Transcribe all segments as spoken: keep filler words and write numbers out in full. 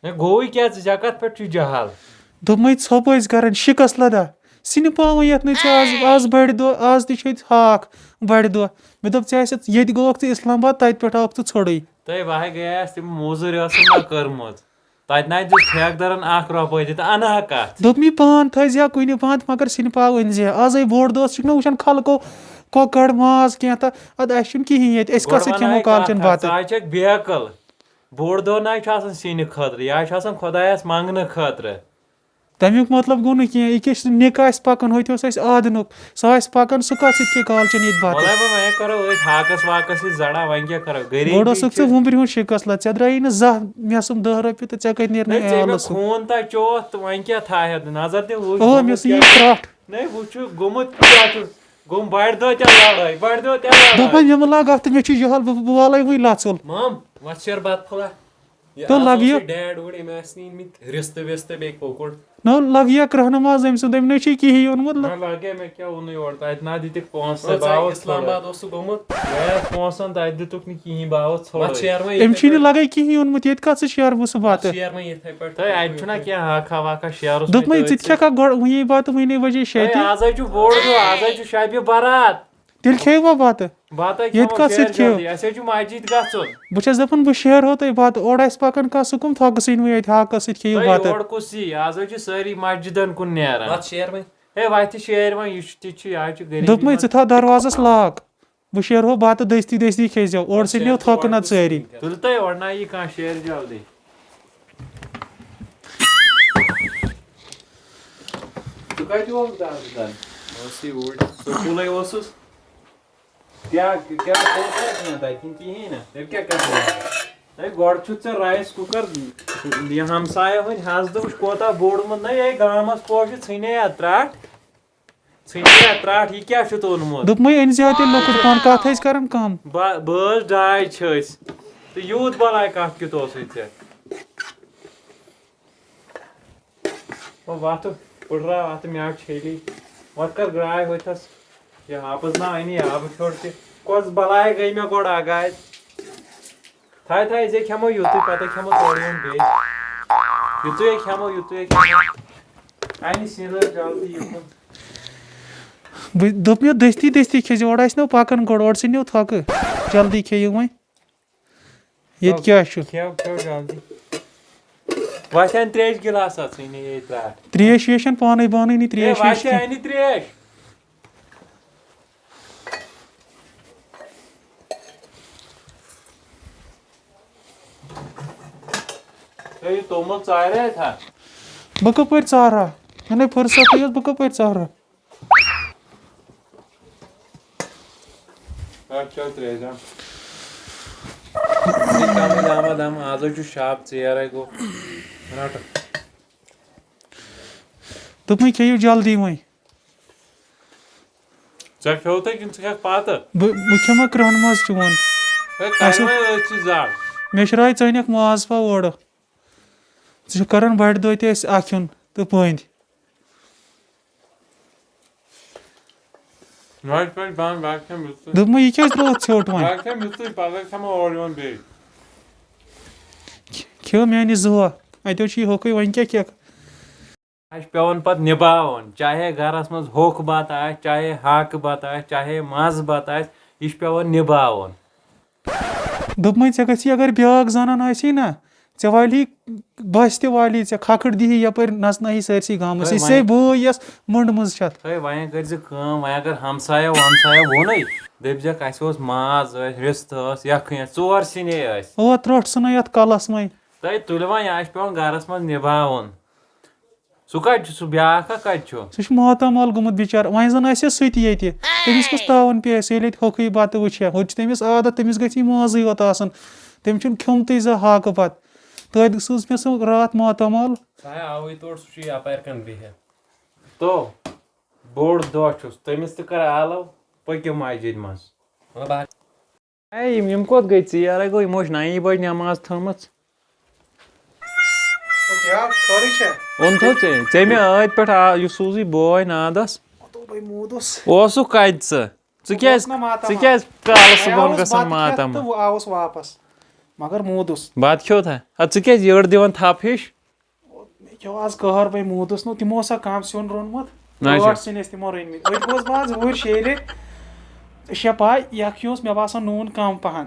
ہے، گوٚوٕے کیٛاہ ژٕ؟ ژےٚ کَتھ پٮ۪ٹھ چھُے جہل؟ دوٚپمَے، ژھوٚپہٕ ٲسۍ کران، شِکَس لَدا۔ سِنہِ پاوٕے یَتھ نہٕ ژےٚ آز، آز بَڑِ دۄہ، آز تہِ چھُے ہاکھ بَڑِ دۄہ۔ مےٚ دوٚپ، ژےٚ آسہِ ییٚتہِ گوٚوکھ ژٕ اِسلام آباد، تَتہِ پٮ۪ٹھ آوُکھ ژٕ ژھوٚرُے۔ تۄہہِ وہے گٔیاس تِم موٚزوٗرۍ ٲسٕم نہ کٔرمٕژ۔ تَتہِ نہ دِژ ٹھیکہٕ دَرَن اَکھ رۄپَے تہِ، تہٕ اَنہٕ ہا کَتھ؟ دوٚپمَے، پان تھٲیزِ ہا کُنہِ پانہٕ، مگر سِنہِ پاو أنۍ زِ ہا۔ آزَے بوٚڑ دۄہ، ژٕ چھُکھ نہ وٕچھان خلقو کۄکَر، ماز کینٛہہ تہٕ اَدٕ اَسہِ چھُنہٕ کِہیٖنۍ ییٚتہِ، أسۍ کَس گۄڈٕ سۭتۍ کھٮ۪مو وَنہٕ ہا کالچَن کَتھ اَکھ، بَتہٕ؟ ژٕ ہا چھَکھ بیکٕل۔ بوٚڑ دۄہ نہ چھُ آسان سِنہِ خٲطرٕ، یہِ حظ چھُ آسان خۄدایَس منٛگنہٕ خٲطرٕ۔ تَمیُک مطلب گوٚو نہٕ کینٛہہ، یہِ کیٛاہ چھُ نِکاح آسہِ پَکان، ہوٚتہِ اوس اَسہِ آدٕ نُک، سُہ آسہِ پَکان، سُہ کَتھ سۭتۍ کھیٚیہِ کالچَن ییٚتہِ بَتہٕ؟ وَلَے بہٕ وۄنۍ کَرو أتھۍ ہاکَس واکَس سۭتۍ زَڑا، وۄنۍ کیٛاہ کَرو؟ غریٖبی گۄڈٕ اوسُکھ چھِ۔ ژٕ وُمبرِ ہُنٛد شِکَس لَد، ژےٚ درٛایی نہٕ زانٛہہ مےٚ سُم دَہ رۄپیہِ تہٕ ژےٚ کَتہِ نیرنَے ہے، ژےٚ مےٚ آلَس؟ خوٗن تا چوتھ تہٕ وۄنۍ کیٛاہ تھایہِ ہا؟ نظر دِ وٕچھ، اوہ، گوٚمُت مےٚ سُہ کیٛاہ یی چھُ؟ کرٛٹھ۔ نَے، وٕچھ، گوٚمُت کیٛاہ چھُ؟ گوٚو بَڑِ دۄہ تہِ لڑٲے، بَڑِ دۄہ تہِ لڑٲے۔ دوٚپمَے، مےٚ مہ لاگ اَتھ تہٕ مےٚ چھُ یَہَل، بہٕ، بہٕ والَے وٕنۍ لَژُل۔ مام، وَتھ شیر بَتہٕ پھوٚلہ۔ یہِ تہٕ آز لَگہِ اوس یہِ۔ یہِ ڈیڈ وُڈ، أمۍ آسہِ نہٕ أنۍمٕتۍ رِستہٕ وِستہٕ بیٚیہِ کۄکُر۔ نہ، لَگہِ یا کرٛہنہٕ ماز أمۍ سُنٛد، أمۍ نَے چھُے کِہیٖنۍ اوٚنمُت، نہ لَ- لَگے مےٚ کیٛاہ اوٚنُے یورٕ، تَتہِ نہ دِتِکھ پونٛسہٕ، ژٕ بہٕ آوُس اسلام تھوڑا۔ آباد اوسُکھ گوٚمُت۔ گٔیَس پونٛسَن، تَتہِ دِتُکھ نہٕ کِہیٖنۍ، بہٕ آوُس ژھوٚرُے۔ مَتہٕ شیر وۄنۍ أمۍ یِتھَے چھُے نہٕ پٲٹھۍ۔ لَگے کِہیٖنۍ اوٚنمُت، ییٚتہِ کَتھ ژٕ شیرٕ بہٕ سُہ بَتہٕ؟ شیر وۄنۍ یِتھَے پٲٹھۍ۔ تۄہہِ اَتہِ چھُنہ کینٛہہ ہاکھا واکھا شیرُس وۄنۍ دوٚپمَے، تٔتھۍ ژٕ تہِ سۭتۍ۔ کھٮ۪کھا گۄڈٕ وٕنی بَتہٕ، وٕنی بَجے تۄہہِ شیٚیہِ تہِ۔ آزَے چھُ بوٚڑ دۄہ، آزَے چھُ شَبِ بَرات۔ تیٚلہِ کھیٚیِو وۄنۍ بَتہٕ۔ بَتَے ییٚتہِ کھٮ۪مو کَتھ سۭتۍ شیر کھیٚیِو؟ جلدی، اَسہِ حظ چھُ مسجد گژھُن۔ بہٕ چھَس دَپان، بہٕ شیرہو تۄہہِ بَتہٕ، اورٕ آسہِ پَکان کانٛہہ، سُہ کٕم تھۄکہٕ سٕے نہٕ وۄنۍ اَتہِ ہاکَس سۭتۍ کھیٚیِو تۄہہِ بَتہٕ۔ یورٕ کُس یی؟ آز حظ چھِ سٲری مسجدَن کُن نیران۔ بَتہٕ شیر وۄنۍ۔ ہے، وۄتھِ شیر وۄنۍ، یہِ چھُ، تہِ چھُ، یہِ حظ چھُ غریٖبی دوٚپمَے، منٛز۔ ژٕ تھاو دروازَس lock۔ بہٕ شیرہو بَتہٕ دٔستی دٔستی کھیٚزیو، اورٕ ژٕ نِیو تھۄکہٕ نَتہٕ سٲری۔ تُلہِ تۄہہِ اورٕ نہ یہِ کانٛہہ شیر جلدی۔ ژٕ کَتہِ اوسُکھ دَنٛد دَنٛد؟ اوس یہِ اوٗرۍ۔ سکوٗلَے اوسُس۔ کیٛاہ، کیٛاہ کوٚر تۄہہِ کینٛہہ تَتہِ کِنہٕ کِہیٖنۍ نہٕ؟ تیٚلہِ کیٛاہ کَرٕ بہٕ؟ ہے، گۄڈٕ چھُتھ ژےٚ rice cooker، یہِ ہمسایہِ ہُنٛد ہَزدٕ وٕچھ کوٗتاہ بوٚڑمُت۔ نہ، یے گامَس پوشہِ ژھٕنے اَتھ ترٛٹھ۔ ژھٕنہِ یا ترٛٹھ، یہِ کیٛاہ چھُتھ اوٚنمُت؟ دوٚپمَے أنۍ زِ اَتہِ لۄکُٹ پَہَن، کَتھ ٲسۍ کَران کَم؟ بَ-، بہٕ حظ ڈاے چھِ أسۍ۔ تہٕ یوٗت بَلاے کَتھ کیُتھ اوسُے ژےٚ؟ او وَتھٕ، پٕٹھراو اَتھٕ میٛاٹھ چھیٚلی۔ وَتھ کَر گرٛاے ہوٚتھَس۔ یہِ آبَس نا اَنہِ یہِ آبہٕ پھیوٚر تہِ۔ کۄس بَلاے گٔے مےٚ گۄڈٕ اَگاے؟ تھایہِ، تھایہِ، زے کھٮ۪مو یُتُے، پَتہٕ کھٮ۪مو تورٕ یُن بیٚیہِ۔ یُتُے ہے کھٮ۪مو، یُتُے ہے کھٮ۪مو۔ اَنہِ سیٖزَر جلدی یُکُن۔ بہٕ دوٚپ مےٚ، دٔستی دٔستی کھیٚزِ، اورٕ آسہِ نہٕ پَکان گۄڈٕ، اورٕ ژھٕنِو تھۄکہٕ۔ جلدی کھیٚیِو وۄنۍ۔ ییٚتہِ کیٛاہ چھُ؟ کھٮ۪و، کھٮ۪و جلدی۔ وَسٮ۪ن ترٛیش گِلاسا ژھٕنہِ یے ترٛٹھ۔ ترٛیش ویش چھَنہٕ پانَے بانٲنی، ہے، ترٛیش ویش وَسہِ کینٛہہ۔ اَنہِ ترٛیش۔ ہے، یہِ توٚمُل ژارے تھا؟ بہٕ کَپٲرۍ ژارٕ ہا؟ مےٚ نَے فُرصتٕے یوت، بہٕ کَپٲرۍ ژارٕ ہا؟ رَٹ چا ترٛیش، ہا۔ ہے، کَمٕے دامہ دامہ، آز حظ چھُ شب، ژیر ہے گوٚو۔ رَٹ۔ دوٚپمَے کھیٚیِو جلدی وۄنۍ۔ ژےٚ کھیوٚوتھے کِنہٕ ژٕ کھٮ۪کھ پتہٕ؟ بہٕ، بہٕ کھٮ۪مہٕ کرٛہُن ماز چون۔ ہے، اَسہِ کَرِ وۄنۍ أتھۍ سۭتۍ زَڈ۔ مےٚ چھُ راے ژٕ أنِکھ ماز پا اورٕ۔ ژٕ چھُکھ کران بَڑِ دۄہ تہِ اَسہِ اَکھ ہیوٚن تہٕ پٔنٛدۍ۔ نوٚٹہِ پٮ۪ٹھ بنٛد، بہٕ کھٮ۪مہٕ یُتُے۔ دوٚپمَے، یہِ کیٛازِ ترٛووُتھ ژھیوٚٹ وۄنۍ؟ بہٕ کھٮ۪مہٕ یُتُے، پگاہ کھٮ۪مو اورٕ یِوان بیٚیہِ۔ کھیوٚو میٛانہِ زُوا۔ اَتہِ حظ چھُ یہِ ہوٚکھُے، وۄنۍ کیٛاہ کھٮ۪کھ؟ اَسہِ چھُ پٮ۪وان پَتہٕ نِباوُن، چاہے گَرَس منٛز ہوٚکھ بَتہٕ آسہِ، چاہے ہاکہٕ بَتہٕ آسہِ، چاہے مَزٕ بَتہٕ آسہِ، یہِ چھُ پٮ۪وان نِباوُن۔ دوٚپمَے، ژےٚ گژھی اگر بیٛاکھ زَنان آسی نا، ژےٚ والی بَس تہِ والی ژےٚ، کھَکھٕر دِہی یَپٲرۍ نَژناوہی سٲرسٕے گامَس۔ تۄہہِ یہِ سے وۄنۍ بٲے یَس مٔنٛڈمٕژ چھَتھ۔ تۄہہِ وۄنۍ کٔرۍ زِ کٲم، وۄنۍ اگر ہمسایو ومسایو ووٚنُے، دٔپۍ زٮ۪کھ، اَسہِ اوس ماز، ٲسۍ رِستہٕ، ٲس یَکھٕنۍ، ٲسۍ ژور سِنے ٲسۍ۔ اَوا، ترٛٹھ ژھٕنَے یَتھ کَلَس وۄنۍ۔ تۄہہِ تُلِو وۄنۍ، یہِ چھُ پٮ۪وان گَرَس منٛز نِباوُن۔ سُہ کَتہِ چھُ؟ سُہ بیٛاکھ ہا کَتہِ چھُ؟ سُہ چھُ ماتامال گوٚمُت بِچارٕ۔ وۄنۍ زَن آسہِ ہے سُہ تہِ ییٚتہِ۔ تٔمِس کُس تاوَن پیٚیہِ اَسہِ، ییٚلہِ ییٚتہِ ہوٚکھٕے بَتہٕ وٕچھِ ہا؟ ہُتہِ چھُ تٔمِس عادت، تٔمِس گژھِ یہِ مازٕے یوت آسُن۔ تٔمِس چھُنہٕ کھیوٚمتُے زانٛہہ ہاکہٕ بَتہٕ۔ تۄتہِ سوٗز مےٚ سُہ راتھ ماتامال۔ سُہ ہا آوٕے تور، سُہ چھُ یَپارِ کَن بِہِتھ۔ تو بوٚڑ دۄہ چھُس، تٔمِس تہِ کَر آلو، پٔکِو مسجِد منٛز۔ مطلب، اے، یِم، یِم کوٚت گٔے؟ ژیر ہے گوٚو، یِمو چھِ نَیی بجہِ نٮ۪ماز تھٲومٕژ۔ او کیٛاہ خٲرٕے چھا؟ اوٚن تھو ژےٚ، ژےٚ مےٚ ٲدۍ پٮ۪ٹھ آ-، یہِ سوٗزُے بوے نادس۔ بہٕ موٗدُس۔ اوسُکھ کَتہِ ژٕ؟ ژٕ بہٕ کیٛازِ، گوس نہ ماتامال۔ ژٕ کیٛازِ کالہٕ مےٚ صُبحن آوُس گژھان بَتہٕ کھٮ۪تھ ماتامال؟ تہٕ بہٕ آوُس واپس۔ مگر موٗدُس۔ بَتہٕ کھیوٚو تھا؟ اَدٕ ژٕ کیٛازِ یٔڑ دِوان تھپھ ہِش؟ مےٚ کھیوٚو آز قہر، بہٕ موٗدُس نہٕ۔ تِمو اوسا کَم سیُن روٚنمُت؟ اچھا۔ ٲٹھ سِنۍ ٲسۍ تِمو رٔنمٕتۍ۔ أتھۍ گوس بہٕ آز ہُرۍ شیٚیہِ ریٚتۍ۔ شےٚ پاے، یَکھ یہِ اوس مےٚ باسان نوٗن کَم پَہَن۔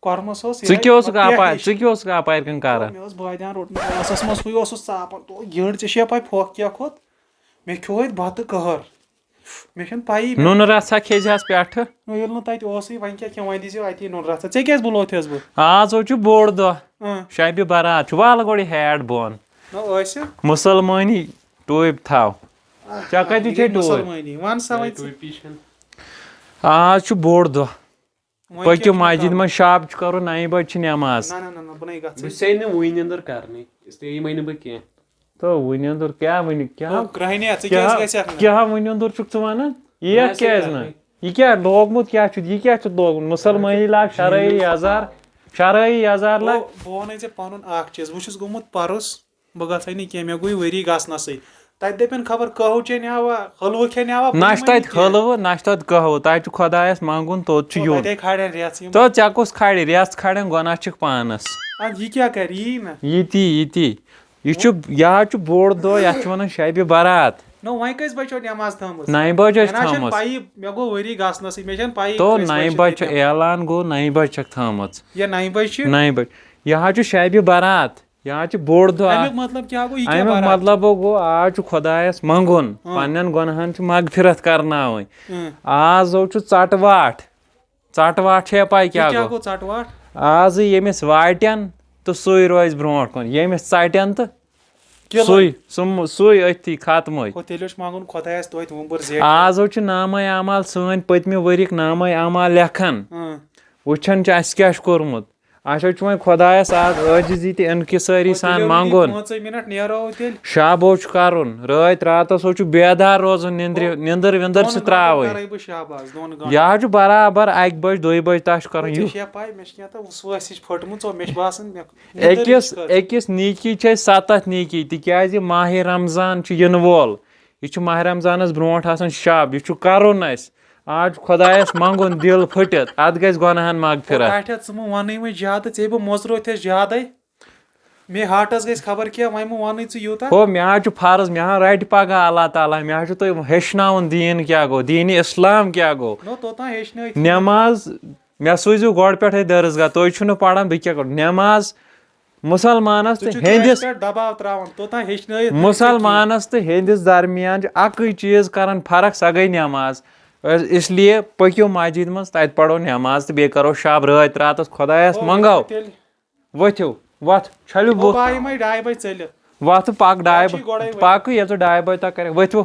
کۄرمَس اوس ژٕ یِہوٚے کیٛاہ اوسُکھ پٮ۪ٹھ اَپارِ، ہِش۔ ژٕ کیٛاہ اوسُکھ اَپارِ کَنۍ کَران؟ مےٚ اوس بٲدیان روٚٹمُت گاسَس منٛز، سُے اوسُس ژاپان۔ تو یٔڑ ژےٚ چھےٚ پَے پھۄکھ کیٛاہ کھوٚت؟ مےٚ کھیوٚو اَتہِ بَتہٕ قہر۔ مےٚ چھَنہٕ پَیی۔ نُنہٕ رَژھا کھیٚزِ ہَس پٮ۪ٹھٕ۔ نہ، ییٚلہِ نہٕ تَتہِ اوسُے، وۄنۍ کیٛاہ کھٮ۪مہٕ؟ وۄنۍ دیٖزیو اَتی نُنہٕ رَژھا۔ ژےٚ کیٛازِ بُلوتھیس بہٕ؟ آز حظ چھُ بوٚڑ دۄہ۔ اۭں۔ شبِ برات چھُ۔ وَلہٕ گۄڈٕ یہِ ہیٹ بۄن۔ نہ ٲسِو۔ مُسلمٲنی ٹوپۍ تھاو۔ آہ، ژےٚ کَتہِ یہِ چھے گٔے ٹوپۍ؟ مُسلمٲنی۔ وَن سا وۄنۍ ژٕ۔ ٹوپی چھَنہٕ۔ آز چھُ بوٚڑ دۄہ۔ وۄنۍ پٔکِو کیٛاہ چھُ مسجد کَرُن؟ منٛز شب چھُ کَرُن، نَیہِ بجہِ چھِ نٮ۪ماز۔ نہ، نہ، نہ، نہ، بہٕ نَے گژھٕ۔ بہٕ چھُسے نہٕ وٕنۍ نیٚنٛدٕر کرنٕے، اس لیے یِمے نہٕ بہٕ کینٛہہ۔ تو وٕنۍ نیٚنٛدُر کیٛاہ وٕنہِ؟ کیٛاہ، او، کرٛہنہِ، ژٕ کیٛاہ، کیٛازِ گژھکھ نہٕ؟ کیٛاہ وٕنہِ نیٚنٛدُر چھُکھ ژٕ وَنان؟ یہِ بہٕ یَتھ آسے کیٛازِ نہٕ؟ کرنٕے۔ یہِ کیٛاہ لوگمُت کیٛاہ چھُتھ؟ یہِ کیٛاہ چھُتھ لوگمُت؟ مُسلمٲنی لاگ شرٲیی یزار، شرٲیی یزار لاگ۔ او، بہٕ وَنے ژےٚ پَنُن اَکھ چیٖز، بہٕ چھُس گوٚمُت پَرُس، بہٕ گژھے نہٕ کینٛہہ، مےٚ گوٚو ؤری گژھنَسٕے۔ تَتہِ دَپن خبر قہوٕ چیٚنۍ ہاوا، حلوٕ کھیٚنۍ ہاوا، بہٕ نہ چھُ نِمہٕ تَتہِ نہٕ کینٛہہ۔ حلوٕ، نہ چھُ تَتہِ قہوٕ، تَتہِ چھُ خۄدایَس منٛگُن، توٚت چھُ او، یُن۔ تَتے کھالن رٮ۪تھ یِم۔ تو ژےٚ کُس کھالہِ؟ رٮ۪تھ کھالن، گۄناہ چھِکھ پانَس۔ اَدٕ یہِ کیٛاہ کَرِ؟ یی نہ۔ یہِ تی، یہِ تی۔ یہِ چھُ، یہِ حظ چھُ بوٚڑ دۄہ، یَتھ چھِ وَنان شبِ برات۔ نہ، وۄنۍ کٔژِ بجہِ چھو نٮ۪ماز تھٲومٕژ؟ نَیہِ بجہِ مےٚ چھِ نہ حظ چھَنہٕ تھٲومٕژ۔ پَیی، مےٚ گوٚو ؤری گژھنَسٕے، مےٚ چھَنہٕ پَیی تو کٔژِ بجہِ نَیہِ چھِ بجہِ چھِ، تِم۔ اعلان گوٚو، نَیہِ بجہِ چھَکھ تھٲومٕژ۔ یا نَیہِ بجہِ چھِ؟ نَیہِ بجہِ۔ یہِ حظ چھُ شبِ برات۔ یہِ حظ چھُ بوٚڑ دۄہ۔ اَمیُک مطلب کیٛاہ گوٚو؟ یہِ کیٛاہ اَمیُک برات چھُ؟ مطلب گوٚو، آز چھُ خۄدایَس منٛگُن، اۭں۔ پنٛنٮ۪ن گۄناہَن چھِ مغفرت کرناوٕنۍ۔ اۭں۔ آز حظ چھُ ژَٹہٕ واٹھ۔ ژَٹہٕ واٹھ چھےٚ پَے یہِ کیٛاہ کیٛاہ گوٚو؟ گوٚو ژَٹہٕ واٹھ؟ آز ییٚمِس واٹٮ۪ن تہٕ سُے روزِ برٛونٛٹھ کُن، ییٚمِس ژَٹٮ۪ن تہٕ کِلہٕ۔ سُے، سُہ، سُے أتھی ختمٕے۔ ہُہ تیٚلہِ اوس منٛگُن خۄدایَس توتہِ وُمبُر زیٹھ۔ آز حظ چھُ نامَے اعمال، سٲنۍ پٔتمہِ ؤریُک نامَے اعمال لیکھان۔ اۭں۔ وٕچھان چھِ اَسہِ کیٛاہ چھُ کوٚرمُت۔ اَسہِ حظ چھُ وۄنۍ خۄدایَس آز عٲجزی تہٕ انکسٲری وۄنۍ سان تُلِو یہِ منٛگُن۔ پانٛژَے مِنٹ نیرو تیٚلہِ۔ شب حظ چھُ کَرُن، رٲتۍ راتَس حظ چھُ بیدار روزُن، نیٚنٛدرِ، دۄن، نیٚنٛدٕر وِنٛدٕر دۄن چھِ گٲنٛٹَن ترٛاوٕنۍ۔ کَرَے بہٕ شب آز، دۄن گٲنٛٹَن۔ یہِ حظ چھُ برابر اَکہِ بجہِ، دۄیہِ بجہِ تام چھُ کَرُن وۄنۍ یہِ۔ ژےٚ چھےٚ پَے، مےٚ چھِ کینٛہہ تہٕ وسوٲسی پھٔٹمٕژ، ژٕ، مےٚ چھِ باسان مےٚ نیٚنٛدٕر أکِس، ہِش کٔر۔ أکِس نیکی چھِ اَسہِ سَتَتھ نیکی، تِکیٛازِ ماہِ رمضان چھُ یِنہٕ وول۔ یہِ چھُ ماہِ رمضانَس برونٛٹھ آسان شب، یہِ چھُ کَرُن اَسہِ۔ آز چھُ خۄدایَس منٛگُن دِل پھٔٹِتھ، اَتھ گژھِ گۄناہَن مغفرت۔ ٹاٹھیا، ژٕ مہٕ وَنٕے وۄنۍ زیادٕ، ژےٚ بہٕ موٚژروو تھَس زیادَے۔ مے ہاٹَس گژھِ خبر کیٛاہ، وۄنۍ مہٕ وَنٕے ژٕ یوٗتاہ۔ ہو، مےٚ حظ چھُ فرض، مےٚ حظ رَٹہِ پَگاہ اللہ تعالیٰ، مےٚ حظ چھُ تۄہہِ ہیٚچھناوُن دیٖن کیٛاہ گوٚو، دیٖنِ اِسلام کیٛاہ گوٚو۔ نو، توٚتام ہیٚچھنٲیتھٕے۔ نٮ۪ماز، مےٚ سوٗزِو گۄڈٕ پٮ۪ٹھَے درس گاہ، تُہۍ چھُو نہٕ پَران، بہٕ کیٛاہ کَرٕ؟ نٮ۪ماز مُسلمانَس ژٕ تہٕ چھُکھ کٲنٛسہِ ہیٚنٛدِس، پٮ۪ٹھ دباو ترٛاوان، توٚتام ہیٚچھنٲیِتھ نہٕ ژےٚ کِہیٖنۍ۔ مُسلمانَس تہٕ ہیٚنٛدِس درمیان چھِ اَکٕے چیٖز کَران فرق، سۄ گٔے نٮ۪ماز۔ اس لیے پٔکِو مسجد منٛز، تَتہِ پَرو نٮ۪ماز تہٕ بیٚیہِ کَرو شب رٲتۍ راتَس خۄدایَس ہو، منٛگو۔ ؤتھِو تیٚلہِ۔ ؤتھِو، وَتھ، چھَلِو ہو، بُتھ۔ بہٕ آیہِ وۄنۍ ڈاے بجہِ ژٔلِتھ۔ وَتھ پَک ڈاے وۄنۍ چھِ بجہِ، گۄڈَے ؤتھِتھ۔ پَکہٕ ییٚتہِ ڈاے بجہِ تام کَرِ۔ ؤتھِو۔